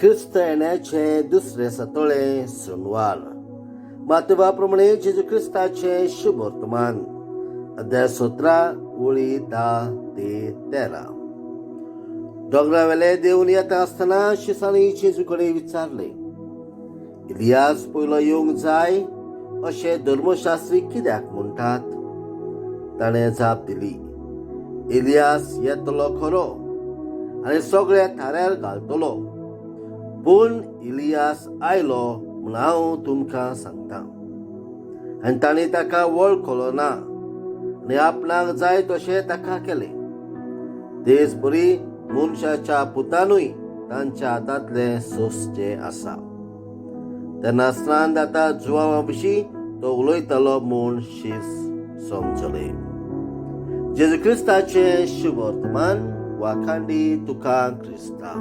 क्रिस्त येण्याचें दुसरें सतोळें सोनवार. मातवा प्रमाणे जेजू क्रिस्ताचें शुभ वर्तमान, अध्याय 17, वळी 10 ते 13. दोंगरा वेले देंवन येता आसतना शिसांनी जेजू कडेन विचारलें, इलियास पयलो येवंक जाय अशें धर्मशास्त्री कित्याक म्हणटात? ताणें जाप दिली, इलियास येतलो खरो आनी सगळें थाऱ्यार घालतलो. पूण इलियास आयलो म्हूण हांव तुमकां सांगता आनी तांणी ताका वळखलो ना आनी आपणाक जाय तशें ताका केलें. तेच परी मनशाच्या पुतानूय तांच्या हातांतलें सोंसचें आसा. तेन्ना स्नान दाता जुवांवा विशीं तो उलयतालो म्हूण शीस समजले. जेजू क्रिस्ताचें शुभ वर्तमान. वाखांडी तुका क्रिस्ता.